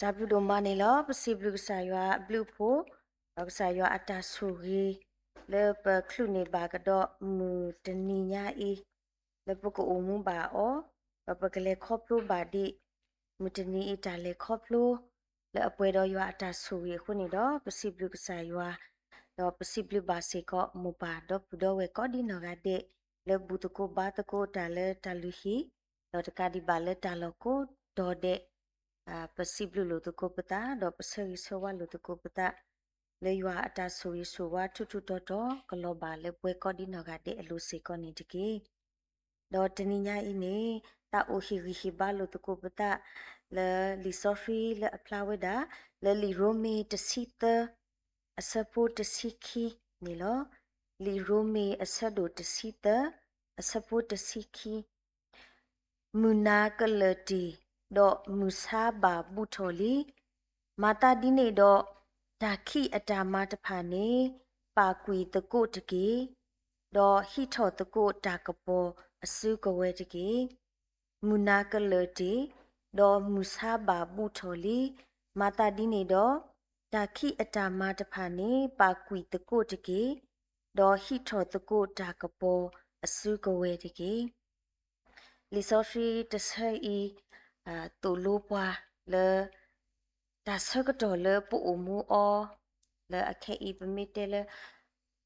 တၢ်ဘျုးဒိၣ်မးန့ၣ်လီၤ. ပစံးဘျုးကစၢ်ယွၤအဘျုးအဖှိၣ်, ဒီးကစၢ်ယွၤအတၢ်ဆိၣ်ဂ့ၤ လၢပချုးန့ၢ်ဘၣ်ကဒီးမုၢ်တနံၤညါအံၤ, လၢပကအိၣ်မူဘၣ်အီၤ, ဒီးပကလဲၤခီဖျိဘၣ်ဒံး မုၢ်တနံၤအံၤတၢ်လဲၤခီဖျိ လၢအပှဲၤဒီးယွၤအတၢ်ဆိၣ်ဂ့ၤအဃိန့ၣ်ဒီး ပစံးဘျုးကစၢ်ယွၤ, ဒီးပစံးဘျုးဘၣ်စ့ၢ်ကီးမိၢ်ပၢ်ဒီပုၢ်ဒီဝဲၢ်ကိးဒံနီၢ်ဂၤဒဲး လၢဘူၣ်သကိးဘါသကိးတၢ်လၢတၢ်လုၢ်ဟံၣ်, ဒီးတကးဒံးဘၣ်လၢတၢ်လီၢ်ကိးတီၤဒဲး, ပစံးဘျုးလိာ်သကိးပသး ဒီးပဆၢဂ့ၤဆၢဝါလိာ်သကိးပသး, လၢယွၤအတၢ်ဆိၣ်ဂ့ၤဆိၣ်ဝါထူးထူးတီၤတီၤ ကလီၤဘၣ်လၢပှၤကိးဒံနီၢ်ဂၤဒဲးအလိၤစ့ၢ်ကီးန့ၣ်တက့ၢ်. ဒီးတနံၤညါအံၤန့ၣ် သးအိၣ်ဟ့ၣ်ဂံၢ်ဟ့ၣ်ဘါလိာ်သကိးပသး လၢလံာ်စီဆှံလၢအဖျါဝဲဒၣ် လၢလံာ်ရိမ့ၤတဆံသၢ အဆၢဖိတဆံခံန့ၣ်လီၤ. လံာ်ရိမ့ၤအဆၢဒိၣ်တဆံသၢ အဆၢဖိတဆံခံ မုၢ်နၤကလၢာ်တ့ၢ်, ဒီးမုၢ်ဆါဘၣ်ဘူးထီၣ်လံ. မၤသးဒ်န့ၣ်ဒီး, တၢ်ခံးအတၢ်မၤတဖၣ်န့ၣ် ပာ်ကွံာ်သကိးတက့ၢ်, ဒီးဟံးထီၣ်သကိးတၢ်ကပီၤအစုကဝဲၤတက့ၢ်. မုၢ်နၤကလၢာ်တ့ၢ်, ဒီးမုၢ်ဆါဘၣ်ဘူးထီၣ်လံ. မၤသးဒ်န့ၣ်ဒီး, တၢ်ခံးအတၢ်မၤတဖၣ်န့ၣ် ပာ်ကွံာ်သကိးတက့ၢ်, ဒီးဟံးထီၣ်သကိးတၢ်ကပီၤအစုကဝဲၤတက့ၢ်. လံာ်စီဆှံတဆၢအံၤ သိၣ်လိပှၤလၢ တၢ်ဆၢကတီၢ်လၢပအိၣ်မူအီၤ, လၢအခဲအံၤပမ့ၢ်တဲလၢ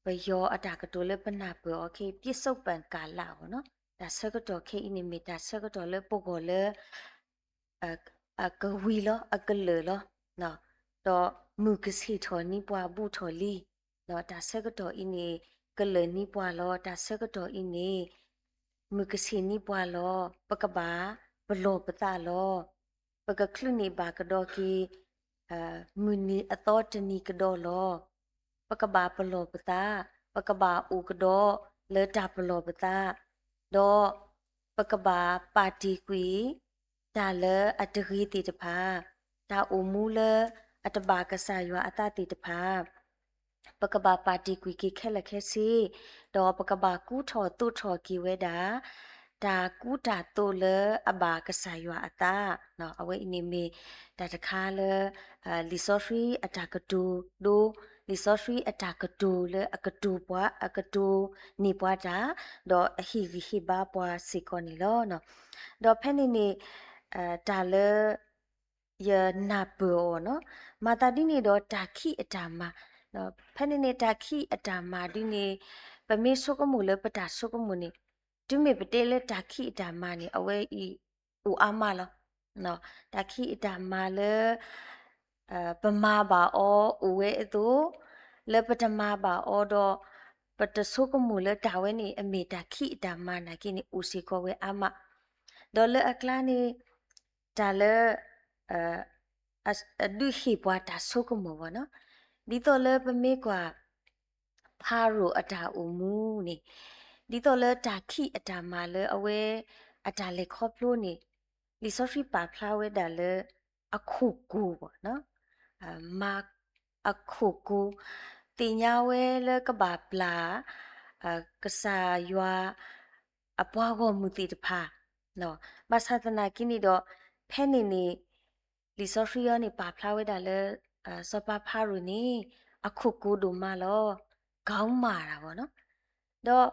ပယီၤအတၢ်ကတိၤလၢပနၢ်ပၢၢ်အီၤခဲအံၤ ပစ္စုပ္ပန်ကာလ အဂီၢ်နီၤ, တၢ်ဆၢကတီၢ်ခဲအံၤန့ၣ်မ့ၢ်တၢ်ဆၢကတီၢ်လၢပဂီၢ်လၢ အကဝံၤလီၤ, အကလၢာ်လီၤ, ဒီးမုၢ်ကဆ့ၣ်ထီၣ်န့ၢ်ပှၤဘူးထီၣ်လံ. တၢ်ဆၢကတီၢ်အံၤန့ၣ် ကလၢာ်န့ၢ်ပှၤလီၤ. တၢ်ဆၢကတီၢ်အံၤန့ၣ် မုၢ်ကဆ့ၣ်န့ၢ်ပှၤလီၤ. ပကဘၣ်ပလီၢ်ပသးလီၤ. ပကချုးန့ၢ်ဘၣ်ကဒီးက့ၤ မုၢ်နံၤအသီတနံၤကဒီးလီၤ. ပကဘၣ်ပလီၢ်ပသး, ပကဘၣ်အိၣ်ကဒီးလၢတၢ်ပလီၢ်ပသး, ဒီးပကဘၣ်ပာ်တ့ၢ်ကွံာ် တၢ်လၢအတဂ့ၤသ့ၣ်တဖၣ်, တၢ်အိၣ်မူလၢအတဘၣ်ကစၢ်ယွၤအသးသ့ၣ်တဖၣ် ပကဘၣ်ပာ်တ့ၢ်ကွံာ်က့ၤခဲလၢာ်ခဲဆ့, ဒီးပကဘၣ်ကူထီၣ်သိးထီၣ်က့ၤဝဲဒၣ် တၢ်ကူတၢ်သိးလၢအဘၣ်ကစၢ်ယွၤအသး, အဝဲအံၤန့ၣ်မ့ၢ်တၢ်တခါလၢ လံာ်စီဆှံအတၢ်ကတိၤဒိ, လံာ်စီဆှံအတၢ်ကတိၤလၢအကတိၤပှၤ, အကတိၤန့ၢ်ပှၤတၢ်, ဒီးအဟ့ၣ်ဂံၢ်ဟ့ၣ်ဘါပှၤစ့ၢ်ကီးန့ၣ်လီၤ. ဒီးဖဲန့ၣ်န့ၣ် တၢ်လၢ ယနၢ်ပၢၢ်အီၤနီၤ, မၤသးဒ်န့ၣ်ဒီးတၢ်ခံးအတၢ်မၤ, ဖဲန့ၣ်န့ၣ် တၢ်ခံးအတၢ်မၤဒ်န့ၣ် ပမ့ၢ်ဆိကမိၣ်လၢပတၢ်ဆိကမိၣ်န့ၣ်, တုၤမ့ၢ်ပတဲလၢတၢ်ခံးအတၢ်မၤန့ၣ် အဝဲအံၤအိၣ်အါမးလီၤ. တၢ်ခံးအတၢ်မၤလၢ ပမၤဘၣ်အီၤအိၣ်ဝဲအသိး, လၢပတမၤဘၣ်အီၤဒီး ပတဆိကမိၣ်လၢတၢ်ဝဲန့ၣ် အမ့ၢ်တၢ်ခံးအတၢ်မၤနာ်က့န့ၣ် အိၣ်စ့ၢ်ကီးဝဲအါမး, ဒီးလၢအကျါန့ၣ် တၢ်လၢ အဒုးဟ့ၣ်ပှၤတၢ်ဆိကမိၣ်ဘၣ်နီၤ, ဒ်သိးလၢပမ့ၢ်ကွၢ် ဖၤရိၤအတၢ်အိၣ်မူန့ၣ်, ဒ်သိးလၢတၢ်ခံးအတၢ်မၤလၢအဝဲ အတၢ်လဲၤခီဖျိန့ၣ်, လံာ်စီဆှံပာ်ဖျါဝဲဒၣ်လၢ အခိၣ်ကိၤဘၣ်နီၤ, မၤ အခိၣ်ကိၤ, သ့ၣ်ညါဝဲလၢကဘၣ်ပျၢ် ကစၢ်ယွၤ အပှၤဂီၢ်မုၢ်သ့ၣ်တဖၣ်, ဘၣ်ဆၣ်သနာ်က့န့ၣ်ဒီး ဖဲန့ၣ်န့ၣ် လံာ်စီဆှံအံၤန့ၣ် ပာ်ဖျါဝဲဒၣ်လၢ စီၤပၤဖၤရိၤန့ၣ် အခိၣ်ကိၤဒိၣ်မးလီၤ, ကမၤတၢ်ဘၣ်နီၤ, ဒီး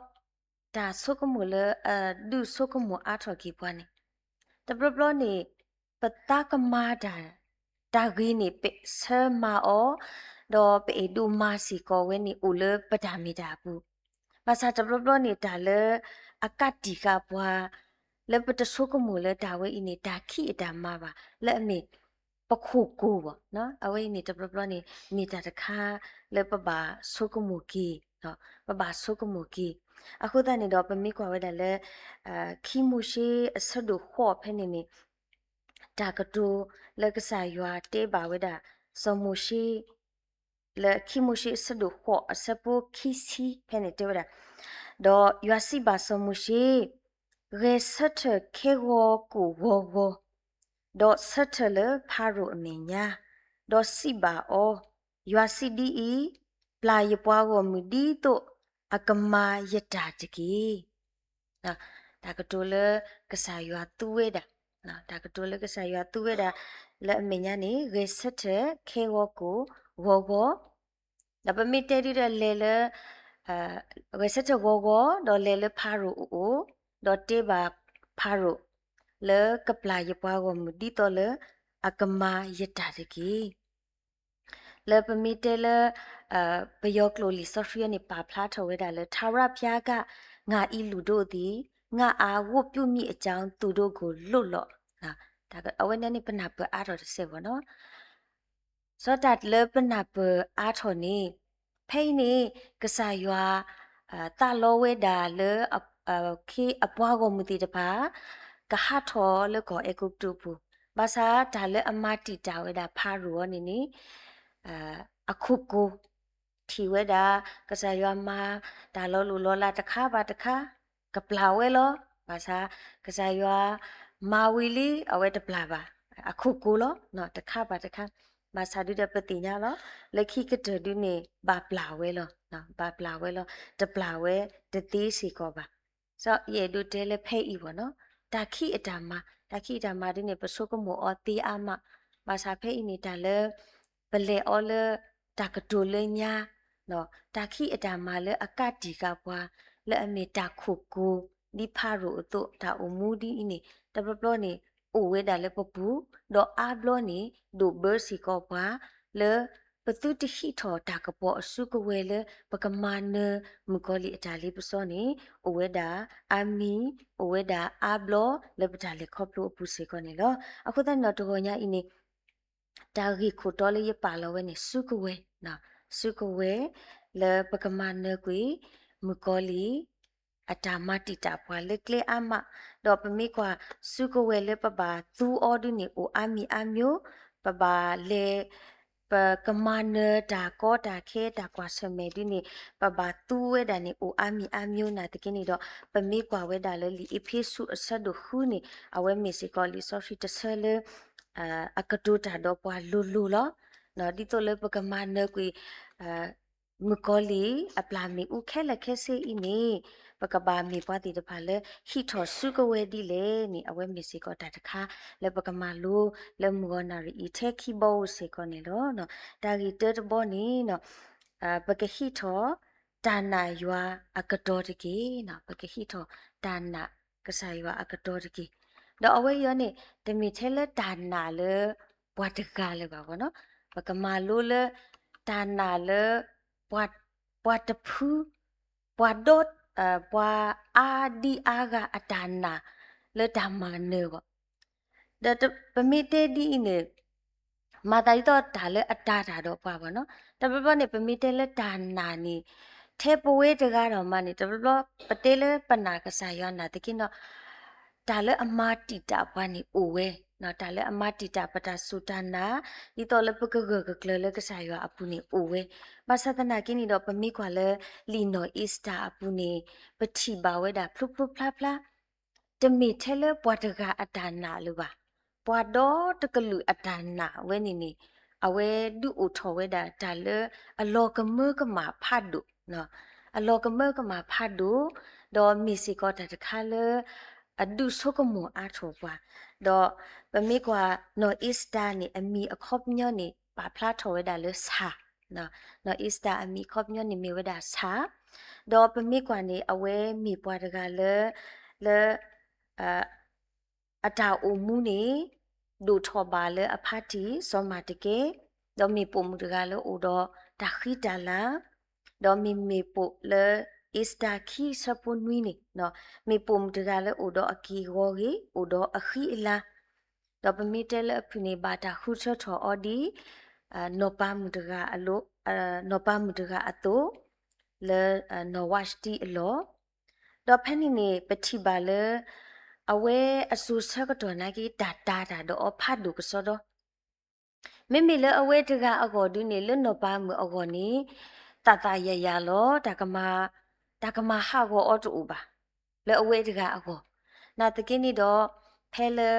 တၢ်ဆိကမိၣ်လၢအဒုးဆိကမိၣ်အါထီၣ်က့ၤပှၤန့ၣ်, တဘျီဘျီန့ၣ် ပသးကမၤတၢ် တၢ်ဂ့ၤန့ၣ် ပဆၢမၤအီၤ, ဒီးပအဲၣ်ဒိးမၤစ့ၢ်ကီးဝဲန့ၣ် အိၣ်လၢပတၢ်မ့ၢ်တၢ်အပူၤ, ဘၣ်ဆၣ်တဘျီဘျီန့ၣ် တၢ်လၢအကးတံာ်ဃာ်ပှၤ လၢပတဆိကမိၣ်လၢတၢ်ဝဲအံၤန့ၣ် တၢ်ခံးအတၢ်မၤဘၣ် လၢအမ့ၢ် ပခိၣ်ကိၤဘၣ်, အဝဲအံၤန့ၣ် တဘျီဘျီန့ၣ် မ့ၢ်တၢ်တခါလၢပဘၣ်ဆိကမိၣ်က့ၤ, ပဘၣ်ဆိကမိၣ်က့ၤ, အဃိသတးန့ၣ်ဒီး ပမ့ၢ်ကွၢ်ဝဲဒၣ်လၢ ခံမိၤၡ့အဆၢဒိၣ်ဃိးဖဲန့ၣ်န့ၣ် တၢ်ကတိၤလၢကစၢ်ယွၤတဲဘၣ်ဝဲဒၣ် စီၤမိၤၡ့ လၢခံမိၤၡ့အဆၢဒိၣ်ဃိးအဆၢဖိခံဆံဖဲန့ၣ်တဲဝဲဒၣ်, ဒီးယွၤစံးဘၣ်စီၤမိၤၡ့, ဂဲၤဆၢထၢၣ်ခဲဂီၤကိၢ်ဂီၤဂီၤ, ဒီးဆၢထၢၣ်လၢဖၤရိၤအမဲာ်ညါ, ဒီးစံးဘၣ်အီၤ, ယွၤစံးဒ်အံၤ, ပျၢ်ယပှၤဂီၢ်မုၢ်ဒ်သိးအကမၤယတၢ်တက့ၢ်. တၢ်ကတိၤလၢကစၢ်ယွၤသူဝဲဒၣ်, တၢ်ကတိၤလၢကစၢ်ယွၤသူဝဲဒၣ် လၢအမဲာ်ညါန့ၣ် ဂဲၤဆၢထၢၣ်ခဲဂီၤကိာ်ဂီၤဂီၤ, ဒီးပမ့ၢ်တဲဒုဒီးလဲၤလၢ ဂဲၤဆၢထၢၣ်ဂီၤဂီၤ ဒီးလဲၤလၢဖၤရိၤအအိၣ်, ဒီးတဲဘၣ်ဖၤရိၤ လၢကပျၢ်ယပှၤဂီၢ်မုၢ်ဒ်သိးလၢအကမၤယတၢ်တက့ၢ်. လၢပမ့ၢ်တဲလၢ ပယီၤကျိာ်လံာ်စီဆှံအံၤန့ၣ် ပာ်ဖျါထီၣ်ဝဲဒၣ်လၢ ထာဝရဘုရားက ငါအံၤလူၢ်ဒိၣ်သံ, ငါ့အား ဝတ်ပြုမည့်အကြောင်း သူတို့ကို လွတ်လော့. အဝဲန့ၣ်န့ၣ် ပနၢ်ပၢၢ်အါထီၣ်တစဲးဘၣ်နီၤ. စီၤတၢ်လၢပနၢ်ပၢၢ်အါထီၣ်န့ၣ် ဖဲအံၤန့ၣ် ကစၢ်ယွၤ သးလီဝဲဒၣ်လၢ ခ့အပှၤဂီၢ်မုၢ်သ့ၣ်တဖၣ် ကဟးထီၣ်လၢကီၢ်အဲၤကူပတူးအပူၤ, ဘၣ်ဆၣ်တၢ်လၢအမၤတံာ်တာ်ဝဲဒၣ်ဖၤရိၤအံၤန့ၣ်န့ၣ် အခိၣ်ကိၤ ထံၣ်ဝဲဒၣ် ကစၢ်ယွၤမၤတၢ်လီၤလိၢ်လီၤလးတခါဘၣ်တခါ ကပျၢ်ဝဲလီၤ. ဘၣ်ဆၣ် ကစၢ်ယွၤမၤဝံၤလံ အဝဲတပျၢ်ဘၣ်, အခိၣ်ကိၤလီၤ တခါဘၣ်တခါ. ဘၣ်ဆၣ်ဒုဒီးပသ့ၣ်ညါလီၤ လၢခံကတၢၢ်ဒုန့ၣ် ဘၣ်ပျၢ်ဝဲလီၤ, ဘၣ်ပျၢ်ဝဲလီၤ, တပျၢ်ဝဲတသ့စ့ၢ်ကီးဘၣ်. စီၤယအဲၣ်ဒိးတဲလၢဖဲအံၤဘၣ်နီၤ, တၢ်ခံးအတၢ်မၤ, တၢ်ခံးအတၢ်မၤဒ်န့ၣ် ပဆိကမိၣ်အီၤသ့အါမး, ဘၣ်ဆၣ်ဖဲအံၤန့ၣ် တၢ်လၢ ပလဲၤအီၤလၢတၢ်ကတိၤလၢညါ, တၢ်ခံးအတၢ်မၤလၢအကးတံာ်ဃာ်ပှၤ လၢအမ့ၢ်တၢ်ခိၣ်ကိၤ ဒ်ဖၤရိၤအသိး တၢ်အိၣ်မူဒ်အံၤန့ၣ် တဘျီဘျီန့ၣ် အိၣ်ဝဲဒၣ်လၢပပူၤ, ဒီးအါဘျီန့ၣ် ဒိၣ်ဘၢစ့ၢ်ကီးပှၤ လၢပသုတဟံးထီၣ်တၢ်ကပီၤအစုကဝဲၤလၢ ပကမၤနၢၤမုၣ်ကီၤလံၢ်အတၢ်လ့ပစီန့ၣ် အိၣ်ဝဲဒၣ်အါမံၤ, အိၣ်ဝဲဒၣ်အါဘျီလၢပတၢ်လဲၤခီဖျိအပူၤစ့ၢ်ကီးန့ၣ်လီၤ. အဃိသတးန့ၣ်ဒီးတဂီၤညါအံၤန့ၣ် တၢ်ဂ့ၢ်ခိၣ်တီလၢယပာ်လီၤဝဲန့ၣ် စုကဝဲၤ, စုကဝဲၤ လၢပကမၤနၢၤကွံာ် မုၣ်ကီၤလံၢ် အတၢ်မၤတံာ်တာ်ပှၤလၢကျဲအါမး, ဒီးပမ့ၢ်ကွၢ်စုကဝဲၤလၢပဘၣ်သူအီၤဒ်န့ၣ် အိၣ်အါမံၤအါမျိ, ပဘၣ်လဲၤ ပကမၤနၢၤတၢ်ကီတၢ်ခဲတၢ်ကွၢ်ဆၢၣ်မဲာ်ဒ်န့ၣ် ပဘၣ်သူဝဲဒၣ်န့ၣ် အိၣ်အါမံၤအါမျိနာ်သက့န့ၣ်ဒီး ပမ့ၢ်ကွၢ်ဝဲဒၣ်လၢလံာ်အ့းဖ့းစူးအဆၢဒိၣ်ဃုန့ၣ် အဝဲမ့ၢ်စ့ၢ်ကီးလံာ်စီဆှံတဆၢလၢ အကတိၤတၢ်ဒီးပှၤလိၤလိၤလီၤ. ဒ်သိးလၢပကမၤနၢၤကွံာ် မုၣ်ကီၤလံၢ်အပျၢ်မ့ၣ်အူခဲလၢာ်ခဲဆ့အံၤန့ၣ် ပကဘၣ်မ့ၢ်ပှၤသ့ၣ်တဖၣ်လၢဟံးထီၣ်စုကဝဲၤဒ်လဲၣ်န့ၣ် အဝဲမ့ၢ်စ့ၢ်ကီးတၢ်တခါလၢပကမၤလိလၢမုၢ်ဂီၤနၣ်ရံၣ်အံၤထဲခံဘီဧိၤစ့ၢ်ကီးန့ၣ်လီၤ. တၢ်ဂ့ၢ်တၢတဘီန့ၣ် ပကဟံးထီၣ်တၢ်နာ်ယွၤအကတီၤတက့ၢ်. ပကဟံးထီၣ်တၢ်နာ်ကစၢ်ယွၤအကတီၤတက့ၢ်. ဒီးအဝဲအံၤန့ၣ် တမ့ၢ်ထဲလၢတၢ်နာ်လၢပှၤတဂၤလၢၤဘၣ်နီၤ. ပကမၤလိလၢ တၢ်နာ်လၢ ပှၤ ပှၤတဖု ပှၤဒီ ပှၤအါဒံအါဂၤအတၢ်နာ် လၢတၢ်မၤနၢၤဘၣ်. ဒီးပမ့ၢ်တဲဒ်အံၤန့ၣ် မၤသးဒ်သိးတၢ်လၢအတၤတၢ်ဒီးပှၤဘၣ်နီၤ. တဘျီဘျီန့ၣ် ပမ့ၢ်တဲလၢတၢ်နာ်န့ၣ် ထဲပဝဲတဂၤဒီးမးန့ၣ် တဘျီဘျီ ပတဲလၢပနာ်ကစၢ်ယွၤနာ်သက့နီၤ တၢ်လၢအမၤတံာ်တာ်ပှၤန့ၣ်အိၣ်ဝဲ, တၢ်လၢအမၤတံာ်တာ်ပတၢ်စူၢ်တၢ်နာ် ဒ်သိးလၢပကဂၢၢ်ကကျၢၤလၢကစၢ်ယွၤအပူၤန့ၣ်အိၣ်ဝဲ. ဘၣ်ဆၣ်သနာ်က့န့ၣ်ဒီး ပမ့ၢ်ကွၢ်လၢလံာ်နီၢ်အ့စတၢၤအပူၤန့ၣ် ပထံၣ်ဘၣ်ဝဲဒၣ်ဖျိဖျိဖျါဖျါ တမ့ၢ်ထဲလၢပှၤတဂၤအတၢ်နာ်လၢၤဘၣ်. ပှၤဒီတကလုာ်အတၢ်နာ်ဝဲန့ၣ်န့ၣ် အဝဲဒုးအိၣ်ထီၣ်ဝဲဒၣ်တၢ်လၢအလီၤကမၢကမၣ်ဖးဒိၣ်, အလီၤကမၢကမၣ်ဖးဒိၣ်, ဒီးမ့ၢ်စ့ၢ်ကီးတၢ်တခါလၢ အဒုးဆိကမိၣ်အါထီၣ်ပှၤ, ဒီးပမ့ၢ်ကွၢ်နီၢ်အ့စတၢၤန့ၣ် အမံၤအခီပညီန့ၣ် ပာ်ဖျါထီၣ်ဝဲဒၣ်လၢဆၣ်, နီၢ်အ့စတၢၤအမံၤအခီပညီန့ၣ်မ့ၢ်ဝဲဒၣ်ဆၣ်, ဒီးပမ့ၢ်ကွၢ်န့ၣ် အဝဲမ့ၢ်ပှၤတဂၤလၢ လၢ အတၢ်အိၣ်မူန့ၣ် ဒိၣ်ထီၣ်ဘၣ်လၢအဖါတံၢ် စီၤမၤတကဲ, ဒီးမ့ၢ်ပိာ်မုၣ်တဂၤလၢအိၣ်ဒီးတၢ်ဃံတၢ်လၤ, ဒီးမ့မ့ၢ်ပိာ်လၢ အ့စတၢၤခံဆၢဖိနွံန့ၣ် မ့ၢ်ပိာ်မုၣ်တဂၤလၢအိၣ်ဒီးအက့ၢ်ဂီၤဂ့ၤ အိၣ်ဒီးအဃံအလၤ, ဒီးပမ့ၢ်တဲလၢအဖုၣ်န့ၣ် ဘၣ်တၢ်ဃုထၢထီၣ်အီၤဒ် နီၢ်ပၤမုၣ်တဂၤအလိၤ နီၢ်ပၤမုၣ်တဂၤအသိး လၢ နီၢ်ဝးရှတံအလီၢ်, ဒီးဖဲန့ၣ်န့ၣ် ပထံၣ်ဘၣ်လၢ အဝဲအစိၤဆၢကတီၢ်နာ်က့ တၢ်တၤတၢ်ဒီးအီၤဖးဒိၣ်ကစီဒီ, မ့မ့ၢ်လၢအဝဲတဂၤအဂီၢ်ဒုန့ၣ် လၢနီၢ်ပၤမုၣ်အဂီၢ်န့ၣ် သးသးယၤယၤလီၤ, တၢ်ကမၤဟးဂီၤအီၤတအိၣ်ဘၣ်, လၢအဝဲတဂၤအဂီၢ်, နာ်သက့န့ၣ်ဒီး ဖဲလၢ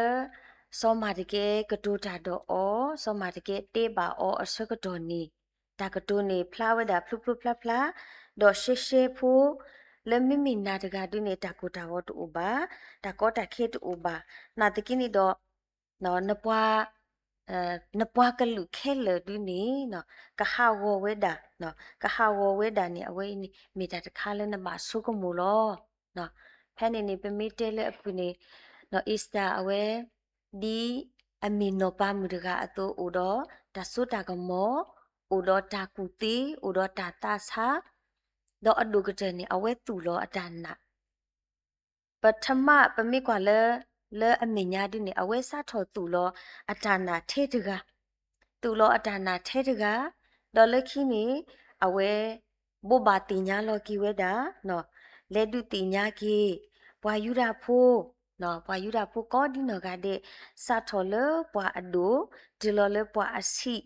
စီၤမၤတကဲကတိၤတၢ်ဒီးအီၤ စီၤမၤတကဲတဲဘၣ်အီၤအဆၢကတီၢ်န့ၣ် တၢ်ကတိၤန့ၣ်ဖျါဝဲဒၣ်ဖျိဖျိဖျါဖျါ, ဒီးရှဲရှဲဖိ လၢမ့မ့ၢ်နၤတဂၤဒုန့ၣ် တၢ်ကိၢ်တၢ်ဂီၤတအိၣ်ဘၣ်, တၢ်ကီတၢ်ခဲတအိၣ်ဘၣ်, နာ်သက့န့ၣ်ဒီး နပှၤ နပှၤကလုာ်ခဲလၢာ်ဒုန့ၣ် ကဟးဂီၤဝဲဒၣ်, ကဟးဂီၤဝဲဒၣ်န့ၣ် အဝဲအံၤန့ၣ် မ့ၢ်တၢ်တခါလၢနဘၣ်ဆိကမိၣ်လီၤ. ဖဲန့ၣ်န့ၣ် ပမ့ၢ်တဲလၢအဖုၣ်န့ၣ် နီၢ်အ့ၤစတၢ်အဝဲ ဒ်အမ့ၢ်နီၢ်ပၤမုၣ်တဂၤအသိး အိၣ်ဒီးတၢ်စိတၢ်ကမီၤ, အိၣ်ဒီးတၢ်ကူၣ်သ့, အိၣ်ဒီးတၢ်သးဆါ, ဒီးအဒိၣ်ကတၢၢ်န့ၣ် အဝဲသူၣ်လီၤအတၢ်နာ် ပထမ ပမ့ၢ်ကွၢ်လၢ လၢအမဲာ်ညါဒုန့ၣ် အဝဲစးထီၣ်သူၣ်လီၤအတၢ်နာ်ထဲတဂၤ, သူၣ်လီၤအတၢ်နာ်ထဲတဂၤ, ဒီးလၢခံန့ၣ် အဝဲ ဘိးဘၣ်သ့ၣ်ညါလီၤက့ၤဝဲဒၣ်, လဲၤဒုးသ့ၣ်ညါက့ၤ ပှၤယူဒၤဖိ, ပှၤယူဒၤဖိကိးဒ်နီၢ်ဂၤဒဲး, စးထီၣ်လၢပှၤအဒိၣ်, တုၤလီၤလၢပှၤအဆံး,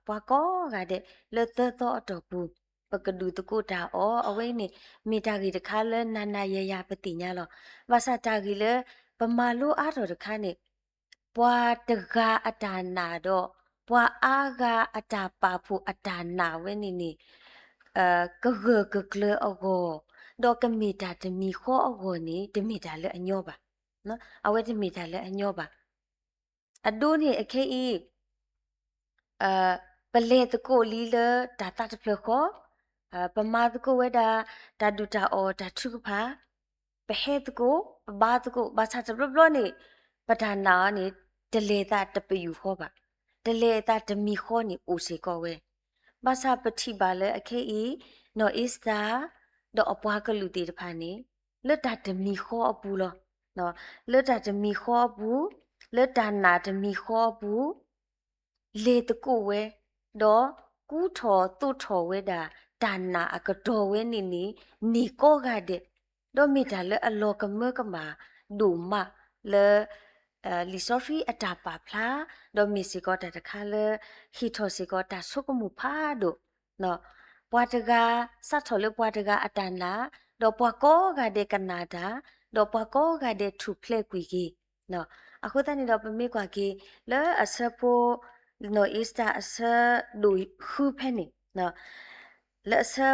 ပှၤကိးဂၤဒဲး လၢသၢသီအတီၢ်ပူၤ ပကဒုးသကိးတၢ်အီၤ, အဝဲအံၤန့ၣ် မ့ၢ်တၢ်ဂ့ၢ်တခါလၢနၤနၤယၤယၤပသ့ၣ်ညါလီၤ. ဘၣ်ဆၣ်တၢ်ဂ့ၢ်လၢ ပမၤလိအါထီၣ်တခါန့ၣ် ပှၤတဂၤအတၢ်နာ်ဒီး ပှၤအါဂၤအတၢ်ပာ်ဖှိၣ်အတၢ်နာ်ဝဲန့ၣ်န့ၣ် ကဂၢၢ်ကကျၢၤအဂီၢ်, ဒီးကမ့ၢ်တၢ်တမံၤဃီအဂီၢ်န့ၣ် တမ့ၢ်တၢ်လၢအညီဘၣ်. အဝဲတမ့ၢ်တၢ်လၢအညီဘၣ်. အဒိန့ၣ်အခဲအံၤ ပလဲၤသကိးလံလၢတၢ်သးတဖျၢၣ်ဃီ, ပမၤသကိးဝဲဒၣ် တၢ်ဒုၣ်တၢ်အီၣ်တၢ်ထုကဖၣ်, ပဟဲသကိး, ပဘါသကိး, ဘၣ်ဆၣ်တဘျီဘျီန့ၣ် ပတၢ်နာ်အီၤန့ၣ် တလဲၤသးတပယူာ်ဃီဘၣ်, တလဲၤသးတမံၤဃီန့ၣ်အိၣ်စ့ၢ်ကီးဝဲ. ဘၣ်ဆၣ်ပထံၣ်ဘၣ်လၢအခဲအံၤ နီၢ်အ့ၤစတၢ် ဒီးအပှၤကလုာ်သ့ၣ်တဖၣ်န့ၣ် လၢတၢ်တမံၤဃီအပူၤလီၤ. လၢတၢ်တမံၤဃီအပူၤ, လၢတၢ်နာ်တမံၤဃီအပူၤ လဲၤသကိးဝဲ, ဒီးကူထီၣ်သိးထီၣ်ဝဲဒၣ် တၢ်နာ်အကတီၢ်ဝဲန့ၣ်န့ၣ် န့ၢ်ကိးဂၤဒဲး, ဒီးမ့ၢ်တၢ်လၢအလီၤကမၢကမၣ်ဒိၣ်မးလၢ လံာ်စီဆှံအတၢ်ပာ်ဖျါ, ဒီးမ့ၢ်စ့ၢ်ကီးတၢ်တခါလၢ ဟ့ၣ်ထီၣ်စ့ၢ်ကီးတၢ်ဆိကမိၣ်ဖးဒိၣ် ပှၤတဂၤ စးထီၣ်လၢပှၤတဂၤအတၢ်နာ်, ဒီးပှၤကိးဂၤဒဲးကနာ်တၢ်, ဒီးပှၤကိးဂၤဒဲးထူၣ်ဖျဲးကွံာ်က့ၤ. အဃိသတးန့ၣ်ဒီး ပမ့ၢ်ကွၢ်က့ၤ လၢအဆၢဖိ နီၢ်အ့ၤစတၢ်အဆၢဒိၣ်ဃုဖဲန့ၣ်, လၢအဆၢ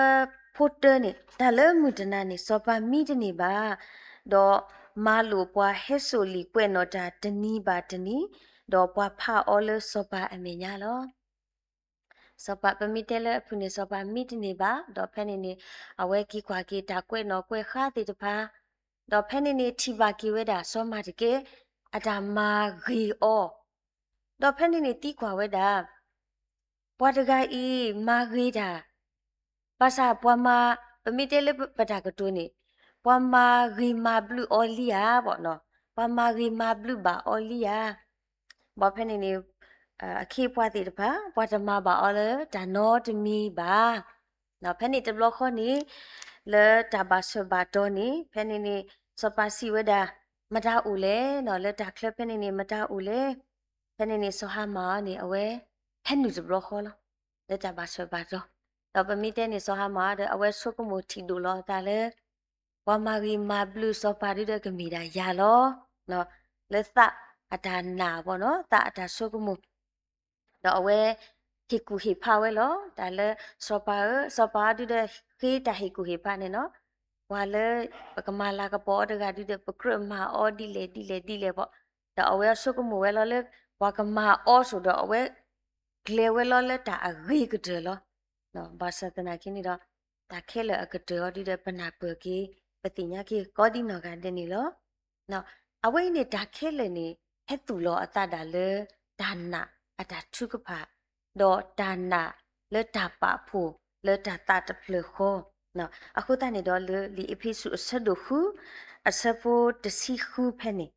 ဖိတၢန့ၣ် တၢ်လၢမုၢ်တနၤန့ၣ် စီၤပၤမံတန့ၢ်ဘၣ်, ဒီးမၤလိာ်ပှၤဟဲစိာ်လံာ်ကွဲးနီၣ်တၢ်တနံၤဘၣ်တနံၤ, ဒီးပှၤဖးအီၤလၢစီၤပၤအမဲာ်ညါလီၤ. စီၤပၤ ပမ့ၢ်တဲလၢအဖုၣ်န့ၣ် စီၤပၤမံတန့ၢ်ဘၣ်, ဒီးဖဲန့ၣ်န့ၣ် အဝဲက့ၤကွၢ်က့ၤတၢ်ကွဲးနီၣ်ကွဲးဃါသ့ၣ်တဖၣ်, ဒီးဖဲန့ၣ်န့ၣ် ထံၣ်ဘၣ်က့ၤဝဲဒၣ် စီၤမၤတကဲ အတၢ်မၤဂ့ၤအီၤ, ဒီးဖဲန့ၣ်န့ၣ် သံကွၢ်ဝဲဒၣ် ပှၤတဂၤအံၤမၤဂ့ၤတၢ်, ဘၣ်ဆၣ်ပှၤမၤ, ပမ့ၢ်တဲလၢပတၢ်ကတိၤန့ၣ် ပှၤမၤဂ့ၤမၤဘျုးအီၤလံဧါ, ပှၤမၤဂ့ၤမၤဘျုးဘၣ်အီၤလံဧါ. ဘၣ်ဖဲန့ၣ်န့ၣ် အခ့အပှၤသ့ၣ်တဖၣ် ပှၤတမၤဘၣ်အီၤလၢတၢ်နီတမံၤဘၣ်. ဖဲန့ၣ်တဘျီဃီန့ၣ် လၢတၢ်ဘၣ်ဆၢဘၣ်တီၤန့ၣ် ဖဲန့ၣ်န့ၣ် စီၤပၤစံးဝဲဒၣ် မတၤအိၣ်လဲၣ်, လၢတၢ်ချၢဖဲန့ၣ်န့ၣ် မတၤအိၣ်လဲၣ်. ဖဲန့ၣ်န့ၣ် စီၤဟၤမၣ်အံၤန့ၣ် အဝဲ ဟဲနုာ်တဘျီဃီလီၤ လၢတၢ်ဘၣ်ဆၢဘၣ်တီၤ. ဒီးပမ့ၢ်တဲန့ၣ် စီၤဟၤမၣ်ဒီး အဝဲဆိကမိၣ်ထံၣ်ဒိၣ်လီၤအသးလၢ ပှၤမၤဂ့ၤမၤဘျုးစီၤပၤဒုဒီးကမ့ၢ်ဒၣ်ယၤလီၤ. လၢသးအတၢ်နာ်ဘၣ်နီၤ သးအတၢ်ဆိကမိၣ် ဒီးအဝဲ ဟ့ၣ်ကူၣ်ဟ့ၣ်ဖးဝဲလီၤ. တၢ်လၢစီၤပၤဧၢ, စီၤပၤအီၤဒုဒီးဃ့တၢ်ဟ့ၣ်ကူၣ်ဟ့ၣ်ဖးန့ၣ်နီၤ, ပှၤလၢပကမၤလၤကပီၤအီၤတဂၤဒုဒီး ပကြၢးမၤအီၤဒ်လဲၣ်ဒ်လဲၣ်ဒ်လဲၣ်ဘၣ်. ဒီးအဝဲဆိကမိၣ်ဝဲလီၤလၢ ပှၤကမၤအီၤဆိဒီး အဝဲကျဲၤဝဲလီၤလၢတၢ်အဂ့ၤကတၢၢ်လီၤ. ဘၣ်ဆၣ်သနာ်က့န့ၣ်ဒီး တၢ်ခဲလၢာ်အကတၢၢ်အီၤဒုဒီး ပနၢ်ပၢၢ်က့ၤ ပသ့ၣ်ညါက့ၤကိးဒ်နီၢ်ဂၤဒဲးန့ၣ်လီၤ. အဝဲအံၤန့ၣ် တၢ်ခဲလၢာ်န့ၣ် ဟဲသူၣ်လီၤအသးဒၣ်လၢ တၢ်နာ်အတၢ်ထုကဖၣ်, ဒီးတၢ်နာ်လၢတၢ်ပာ်ဖှိၣ်လၢတၢ်သးတဖျၢၣ်ဃီ. အဃိသတးန့ၣ်ဒီး လၢလံာ်အ့းဖ့းစူးအဆၢဒိၣ်ဃု အဆၢဖိတဆံဃုဖဲန့ၣ်,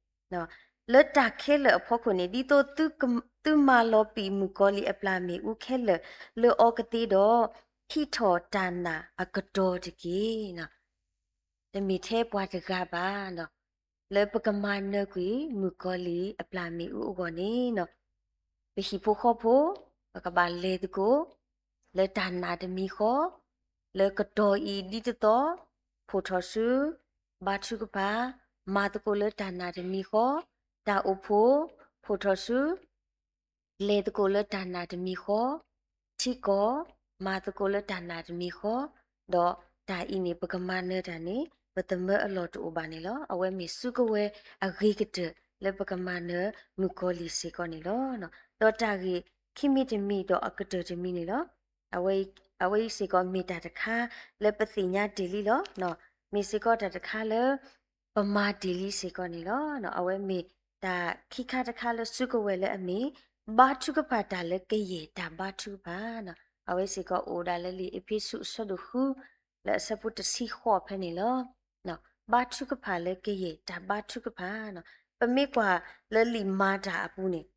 လၢတၢ်ခဲလၢာ်အဖီခိၣ်န့ၣ် ဒ်သိးသုမၤလီၤပံာ်မုၣ်ကီၤလံၢ်အပျၢ်မ့ၣ်အူခဲလၢာ်လၢအီကသ့ဒီး, ဟံးထီၣ်တၢ်နာ်အကတီၢ်တက့ၢ်. တမ့ၢ်ထဲပှၤတဂၤဘၣ်, လၢပကမၤနၢၤကွံာ် မုၣ်ကီၤလံၢ်အပျၢ်မ့ၣ်အူအဂီၢ်န့ၣ်, ပဟံၣ်ဖိဃီဖိ ပကဘၣ်လဲၤသကိး လၢတၢ်နာ်တမံၤဃီ, လၢကတီၢ်အံၤဒ်သိးသိး, ဖှိၣ်ထီၣ်ဆူ ဘါထုကဖၣ်, မၤသကိးလၢတၢ်နာ်တမံၤဃီ, တၢ်အိၣ်ဖှိၣ်, ဖှိၣ်ထီၣ်ဆူ လဲၤသကိးလၢတၢ်နာ်တမံၤဃီ, ထံကီၢ်, မၤသကိးလၢတၢ်နာ်တမံၤဃီ, ဒီးတၢ်အံၤန့ၣ် ပကမၤနၢၤတၢ်န့ၣ် ပသမၢအလီၢ်တအိၣ်ဘၣ်န့ၣ်လီၤ. အဝဲမ့ၢ်စုကဝဲၤအဂ့ၤကတၢၢ် လၢပကမၤနၢၤမုၣ်ကီၤလံၢ်စ့ၢ်ကီးန့ၣ်လီၤ. ဒီးတၢ်ဂ့ၢ်ခံမံၤတမံၤဒီးအကတၢၢ်တမံၤန့ၣ်လီၤ. အဝဲအံၤစ့ၢ်ကီးမ့ၢ်တၢ်တခါလၢပသ့ၣ်ညါတ့ၢ်လံလီၤ. မ့ၢ်စ့ၢ်ကီးတၢ်တခါလၢ ပမၤတ့ၢ်လံစ့ၢ်ကီးန့ၣ်လီၤ. အဝဲမ့ၢ်တၢ်ခံခါတခါလၢစုကဝဲၤလၢအမ့ၢ် ဘါထုကဖၣ်တၢ်လၢကယဲၢ်တၢ်ဘါထုကဖၣ်. အဝဲစ့ၢ်ကီးအိၣ်ဒၣ်လၢလံာ်အ့းဖ့းစူးအဆၢဒိၣ်ဃု လၢအဆၢဖိတဆံဃိးဖဲန့ၣ်လီၤ. ဘါထုကဖၣ်လၢကယဲၢ်တၢ်ဘါထုကဖၣ်. ပမ့ၢ်ကွၢ်လၢလံာ်မၤတၢ်အပူၤန့ၣ်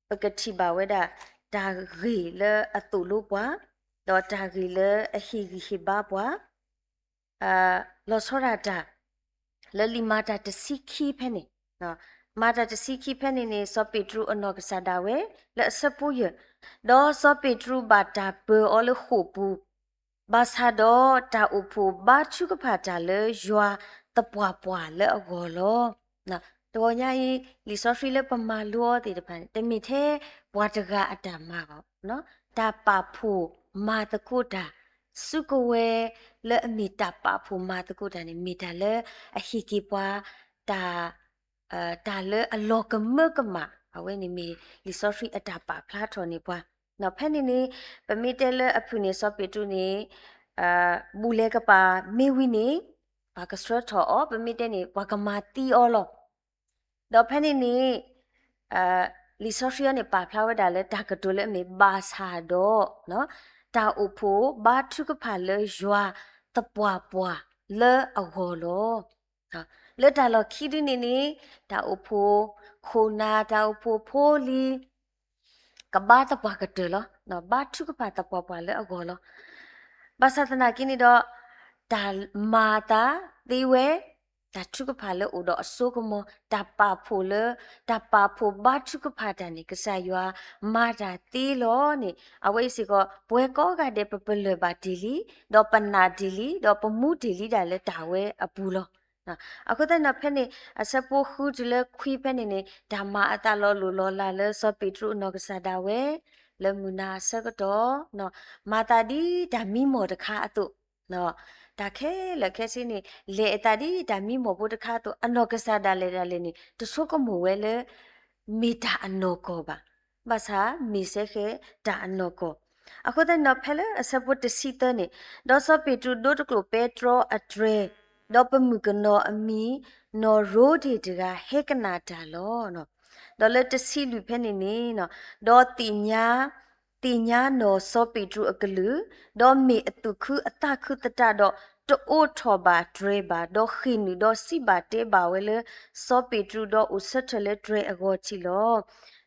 ပကထံၣ်ဘၣ်ဝဲဒၣ် တၢ်ဂ့ၢ်လၢအသိၣ်လိပှၤ, ဒီးတၢ်ဂ့ၢ်လၢအဟ့ၣ်ဂံၢ်ဟ့ၣ်ဘါပှၤ လီၤဆီဒၣ်တၢ် လၢလံာ်မၤတၢ်တဆံခံဖဲန့ၣ်, မၤတၢ်တဆံခံဖဲန့ၣ်န့ၣ် စီၤပ့းတရူးအနီၢ်ကစၢ်ဒၣ်ဝဲ လၢအဆၢဖိယဲၢ်, ဒီးစီၤပ့းတရူးဘၣ်တၢ်ပၢၤအီၤလၢဃိာ်ပူၤ, ဘၣ်ဆၣ်ဒီးတၢ်အိၣ်ဖှိၣ်ဘါထုကဖၣ်တၢ်လၢယွၤသပှၢ်ပှၢ်လၢအဂီၢ်လီၤ. တဂီၤညါအံၤ လံာ်စီဆှံလၢပမၤလိအီၤသ့ၣ်တဖၣ်န့ၣ် တမ့ၢ်ထဲပှၤတဂၤအတၢ်မၤဘၣ်, တၢ်ပာ်ဖှိၣ်မၤသကိးတၢ်, စုကဝဲၤလၢအမ့ၢ်တၢ်ပာ်ဖှိၣ်မၤသကိးတၢ်န့ၣ် မ့ၢ်တၢ်လၢအဟ့ၣ်က့ၤပှၤ တၢ် တၢ်လၢအလီၤကမၢကမၣ်, အဝဲန့ၣ်မ့ၢ်လံာ်စီဆှံအတၢ်ပာ်ဖျါထီၣ်န့ၢ်ပှၤ. ဖဲန့ၣ်န့ၣ် ပမ့ၢ်တဲလၢအဖုၣ်န့ၣ် စီၤပ့းတရူးန့ၣ် ဘူၣ်လဲၤကပၤမ့ၢ်ဝံၤန့ၣ် ပှၤကဆှၢထီၣ်အီၤ, ပမ့ၢ်တဲန့ၣ် ပှၤကမၤသံအီၤလီၤ. ဒီးဖဲန့ၣ်န့ၣ် လံာ်စီဆှံအံၤန့ၣ် ပာ်ဖျါဝဲဒၣ်လၢတၢ်ကတိၤလၢအမ့ၢ်ဘၣ်ဆၣ်ဒီး တၢ်အိၣ်ဖှိၣ်ဘါထုကဖၣ်လၢယွၤသပှၢ်ပှၢ်လၢအဂီၢ်လီၤ. လၢတၢ်လီၢ်ခံဒုန့ၣ်န့ၣ် တၢ်အိၣ်ဖှိၣ်ခိၣ်နၢ် တၢ်အိၣ်ဖှိၣ်ဖိလံၤ ကဘါသပှၢ်ကတၢၢ်လီၤ. ဘါထုကဖၣ်သပှၢ်ပှၢ်လၢအဂီၢ်လီၤ. ဘၣ်ဆၣ်သနာ်က့န့ၣ်ဒီး တၢ်မၤအသးသ့ဝဲ, တၢ်ထုကဖၣ်လၢအိၣ်ဒီးအစိကမီၤ, တၢ်ပာ်ဖှိၣ်လၢ တၢ်ပာ်ဖှိၣ်ဘါထုကဖၣ်တၢ်န့ၣ် ကစၢ်ယွၤမၤတၢ်သ့လီၤန့ၣ် အဝဲအံၤစ့ၢ်ကီး ပဝဲကိးဂၤဒဲး ပပလၢၢ်ဘၣ်တ့ၢ်လံ, ဒီးပနာ်တ့ၢ်လံ, ဒီးပမူတ့ၢ်လံဒၣ်လၢတၢ်ဝဲအပူၤလီၤ. အဃိသတးန့ၣ်ဖဲန့ၣ် အဆၢဖိဃုတုၤလၢခွံဖဲန့ၣ်န့ၣ် တၢ်မၤအသးလီၤလိၢ်လီၤလးလၢစီၤပ့းတရူးအနီၢ်ကစၢ်ဒၣ်ဝဲ လၢမုၢ်နၤအဆၢကတီၢ် မၤသးဒ်တၢ်မံမီၢ်တခါအသိး, တၢ်ခဲလၢာ်ခဲဆ့န့ၣ် လဲၤအသးဒ်တၢ်မံမီၢ်ဖိတခါအသိး အနီၢ်ကစၢ်ဒၣ်လဲာ်ဒၣ်လဲာ်န့ၣ် တဆိကမိၣ်ဝဲလၢ မ့ၢ်တၢ်အနီၢ်ကီၢ်ဘၣ်. ဘၣ်ဆၣ်မ့ၢ်စ့ၢ်ကီးတၢ်အနီၢ်ကီၢ်. အဃိသတးန့ၣ်ဖဲလၢအဆၢဖိတဆံသၢန့ၣ်, ဒီးစီၤပ့းတရူးဒိတကျိာ်ပဲတြီအတြဲၤ, ဒီးပမုၣ်ကနီၤအမံၤ နီၢ်ရိဒ့ၣ်တဂၤဟဲကနၣ်တၢ်လီၤ. ဒီးလၢတဆံလွံၢ်ဖဲန့ၣ်န့ၣ်, ဒီးသ့ၣ်ညါ သ့ၣ်ညါနီၢ်စီၤပ့းတရူးအကလုၢ်, ဒီးမ့ၢ်အသူၣ်ခုအသးခုသတးဒီး တအိးထီၣ်ဘၣ်တြဲၤဘၣ်, ဒီးဃ့ၢ်နုာ်ဒီးစံးဘၣ်တဲဘၣ်ဝဲလၢ စီၤပ့းတရူး ဒီးအိၣ်ဆၢထၢၣ်လၢတြဲၤအဂီၢ်ထံးလီၤ.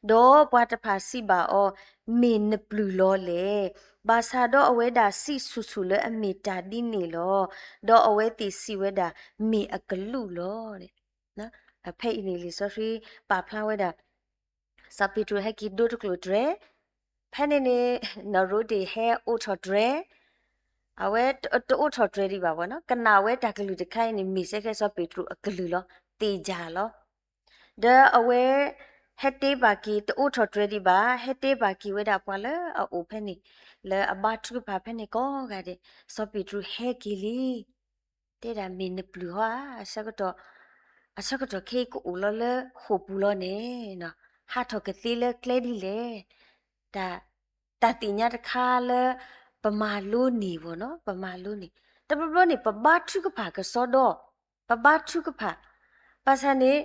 ဒီးပှၤတဖၣ်စံးဘၣ်အီၤ, မ့ၢ်နပျုၢ်လီၤလဲၣ်. ဘၣ်ဆၣ်ဒီးအဝဲဒၣ်စံးဆူၣ်ဆူၣ်လၢအမ့ၢ်တၢ်ဒ်န့ၣ်လီၤ. ဒီးအဝဲသ့ၣ်စံးဝဲဒၣ်, မ့ၢ်အကလူးလီၤ. ဖဲအံၤန့ၣ်လံာ်စီဆှံပာ်ဖျါဝဲဒၣ် စီၤပ့းတရူးဟဲက့ၤဒိတကျိာ်တြဲၤ, ဖဲန့ၣ်န့ၣ် နီၢ်ရိဒ့ၣ်ဟဲအိးထီၣ်တြဲၤ, အဝဲတအိးထီၣ်တြဲၤဒံးဘၣ်ဘၣ်နီၤ, ကနၣ်ဝဲတၢ်ကလုၢ်တခါအံၤန့ၣ် မ့ၢ်စ့ၢ်ကီးစီၤပ့းတရူးအကလုၢ်လီၤ, သ့ၣ်ညါလီၤ. ဒီးအဝဲ ဟဲတဲဘၣ်က့ၤ တအိးထီၣ်တြဲၤဒံးဘၣ်, ဟဲတဲဘၣ်က့ၤဝဲဒၣ်ပှၤလၢအအိၣ်ဖဲန့ၣ်, လၢအဘါထုကဖၣ်ဖဲန့ၣ်ကိးဂၤဒဲး, စီၤပ့းတရူးဟဲက့ၤလံ တဲဒၣ်မ့ၢ်နပျုၢ်ဟီဧါ, အဆၢကတီၢ်, အဆၢကတီၢ်ခဲအံၤကအိၣ်လီၤလၢဃိာ်ပူၤလီၤန့ၣ်, ဟးထီၣ်ကသ့လၢကျဲဒ်လဲၣ်, တၢ်, တၢ်သ့ၣ်ညါတခါလၢ ပမၤလိန့ၢ်ဘၣ်နီၤ, ပမၤလိန့ၢ်, တဘျီဘျီန့ၣ် ပဘါထုကဖၣ်ကစီဒီ, ပဘါထုကဖၣ်, ဘၣ်ဆၣ်န့ၣ်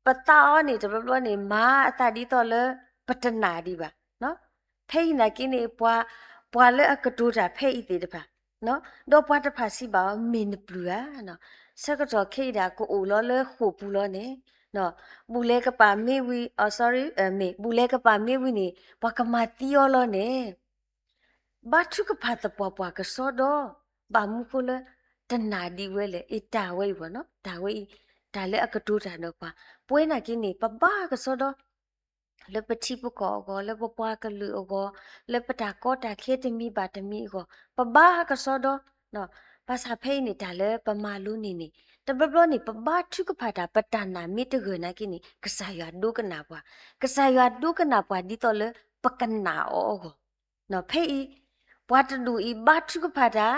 ပသးအီၤန့ၣ် တဘျီဘျီန့ၣ် မၤအသးဒ်သိးလၢ ပတနာ်ဒံးဘၣ် ဖဲအံၤနာ်က့န့ၣ် ပှၤ, ပှၤလၢအကတိၤတၢ်ဖဲအံၤသ့ၣ်တဖၣ်, ဒီးပှၤတဖၣ်စံးဘၣ်အီၤ မ့ၢ်နပျုၢ်ဧါ, ဆၢကတီၢ်ခဲအံၤဒၣ်ကအိၣ်လီၤလၢဃိာ်ပူၤလီၤန့ၣ်, ဘူၣ်လဲၤကပၤမ့ၢ်ဝံၤ, အ sorry, မ့ၢ်ဘူၣ်လဲၤကပၤမ့ၢ်ဝံၤန့ၣ် ပှၤကမၤသံအီၤလီၤန့ၣ်, ဘါထုကဖၣ်သပှၢ်ပှၢ်ကစီဒီ, ဘၣ်မနုၤဃိလၢ တနာ်ဒံးဝဲလဲၣ်, အ့ တၢ်ဝဲအံၤဘၣ်နီၤ, တၢ်ဝဲအံၤ, တၢ်လၢအကတိၤတၢ်ဒီးပှၤ, ပဝဲနာ်က့န့ၣ် ပဘါကစီဒီ လၢပထံပကီၢ်အဂီၢ်, လၢပပှၤကလုာ်အဂီၢ်, လၢပတၢ်ကီတၢ်ခဲတမံၤဘၣ်တမံၤအဂီၢ်, ပဘါကစီဒီ, ဘၣ်ဆၣ်ဖဲအံၤန့ၣ် တၢ်လၢပမၤလိန့ၢ်န့ၣ်, တဘျီဘျီန့ၣ် ပဘါထုကဖၣ်တၢ် ပတၢ်နာ်မ့ၢ်တဂၢၢ်နာ်က့န့ၣ် ကစၢ်ယွၤဒိကနၣ်ပှၤ, ကစၢ်ယွၤဒိကနၣ်ပှၤဒ်သိးလၢပကနာ်အီၤအဂီၢ်, ဖဲအံၤ, ပှၤတဒူၣ်အံၤ ဘါထုကဖၣ်တၢ်,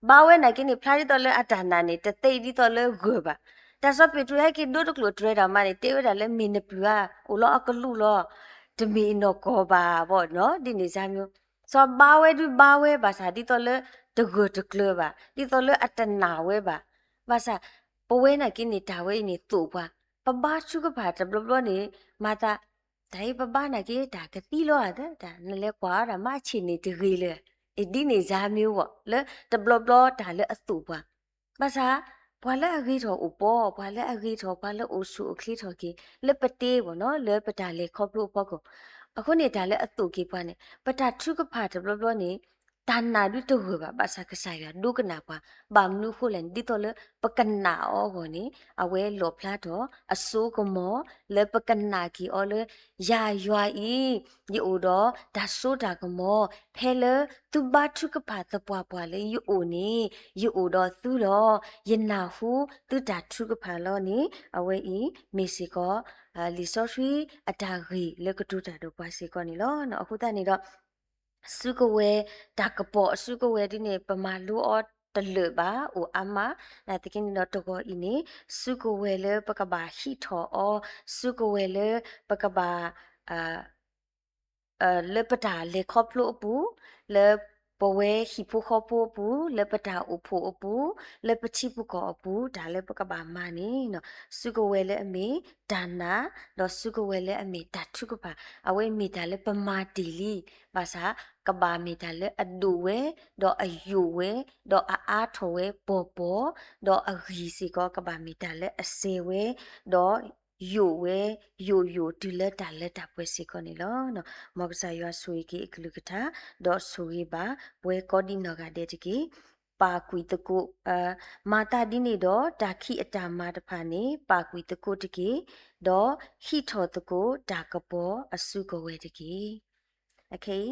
ဘါဝဲနာ်က့န့ၣ် ဖျါဒ်သိးလၢအတၢ်နာ်န့ၣ် တသ့ဒ်သိးလၢဂၢၢ်ဘၣ်. တၢ်စီၤပ့းတရူးဟဲက့ၤဒိတကျိၤတြဲၤတၢ်မးန့ၣ် တဲဝဲဒၣ်လၢမ့ၢ်နပုၢ်ဧါ, အိၣ်လီၤအကလူးလီၤ, တမ့ၢ်နီၢ်ကီၢ်ဘၣ်ဘၣ်နီၤ, ဒ်န့ၣ်စၢ်မ့ၢ်, စီၤဘါဝဲဒုးဘါဝဲဘၣ်ဆၣ် ဒ်သိးလၢတဂၢၢ်တကျၢၤဘၣ်, ဒ်သိးလၢအတနာ်ဝဲဘၣ်, ဘၣ်ဆၣ် ပဝဲနာ်က့န့ၣ် တၢ်ဝဲအံၤန့ၣ်သိၣ်ပှၤ, ပဘါထုကဖၣ်တဘျီဘျီန့ၣ် မၤသး တၢ်အံၤပဘါနာ်က့ တၢ်ကသံလီၤဧါ, တၢ်နလဲၤကွၢ်အီၤတၢ်မၤဆ့ၣ်န့ၣ်တဂ့ၤလၢၤ, ဒ်န့ၣ်စၢ်မ့ၢ်ဝဲလၢ တဘျီဘျီတၢ်လၢအသိၣ်ပှၤ, ဘၣ်ဆၣ် ပှၤလၢအဂ့ၤထီၣ်အိၣ်ပီ, ပှၤလၢအဂ့ၤထီၣ်, ပှၤလၢအိၣ်ဆူၣ်အိၣ်ချ့ထီၣ်က့ၤ လၢပတဲဘၣ်နီၤ လၢပတၢ်လဲၤခီဖျိအဖီခိၣ်, အဃိန့ၣ် တၢ်လၢအသိၣ်က့ၤပှၤန့ၣ် ပတၢ်ထုကဖၣ်တဘျီဘျီန့ၣ် တၢ်နာ်ဒုးတဂၢၢ်ဘၣ်, ဘၣ်ဆၣ်ကစၢ်ယွၤဒိကနၣ်ပှၤ, ဘၣ်မနုၤအဃိလဲၣ်န့ၣ် ဒ်သိးလၢပကနာ်အီၤအဂီၢ်န့ၣ် အဝဲလီၣ်ဖျါထီၣ်အစိကမီၤ လၢပကနာ်က့ၤအီၤလၢ ယၤယွၤအံၤ ယအိၣ်ဒီးတၢ်စိတၢ်ကမီၤ, ဖဲလၢသုဘါထုကဖၣ်သပှၢ်ပှၢ်လၢယအိၣ်န့ၣ် ယအိၣ်ဒီးသုလီၤ. ယနၢ်ဟူသုတၢ်ထုကဖၣ်လီၤန့ၣ် အဝဲအံၤမ့ၢ်စ့ၢ်ကီး လံာ်စီဆှံအတၢ်ဂ့ၢ်လၢကတိၤတၢ်ဒီးပှၤစ့ၢ်ကီးန့ၣ်လီၤ. အဃိသတးန့ၣ်ဒီး စုကဝဲၤ, တၢ်ကပီၤအစုကဝဲၤဒ်န့ၣ် ပမၤလိအီၤတလၢာ်ဘၣ်, အိၣ်အါမး, နာ်သက့န့ၣ်ဒီးတဂီၤအံၤန့ၣ် စုကဝဲၤလၢပကဘၣ်ဟံးထီၣ်အီၤ, စုကဝဲၤလၢပကဘၣ် လၢပတၢ်လဲၤခီဖျိအပူၤ, လၢပဝဲဟံၣ်ဖိဃီဖိအပူၤ, လၢပတၢ်အိၣ်ဖှိၣ်အပူၤ, လၢပထံပကီၢ်အပူၤ, တၢ်လၢပကဘၣ်မၤန့ၣ် စုကဝဲၤလၢအမ့ၢ်တၢ်နာ်, ဒီးစုကဝဲၤလၢအမ့ၢ်တၢ်ထုကဖၣ်, အဝဲမ့ၢ်တၢ်လၢပမၤတ့ၢ်လံ, ဘၣ်ဆၣ် ကဘၣ်မ့ၢ်တၢ်လၢအဒိၣ်ဝဲ, ဒီးအယိာ်ဝဲ, ဒီးအအါထီၣ်ဝဲပီၤပီၤ, ဒီးအဂံၢ်စ့ၢ်ကီး ကဘၣ်မ့ၢ်တၢ်လၢအစဲးဝဲ, ဒီး ယိာ်ဝဲ, ယိာ်ယိာ်တုၤလၢတၢ်လၢတၢ်ပှဲၤစ့ၢ်ကီးန့ၣ်လီၤ. မ်ကစၢ်ယွၤဆိၣ်ဂ့ၤက့ၤအကလုၢ်ကထါ, ဒီးဆိၣ်ဂ့ၤဘၣ်ပဝဲကိးဒံနီၢ်ဂၤဒဲးတက့ၢ်. ပာ်ကွံာ်သကိး, မၤသးဒ်န့ၣ်ဒီး တၢ်ခံးအတၢ်မၤတဖၣ်န့ၣ် ပာ်ကွံာ်သကိးတက့ၢ်, ဒီးဟံးထီၣ်သကိးတၢ်ကပီၤအစုကဝဲၤတက့ၢ်.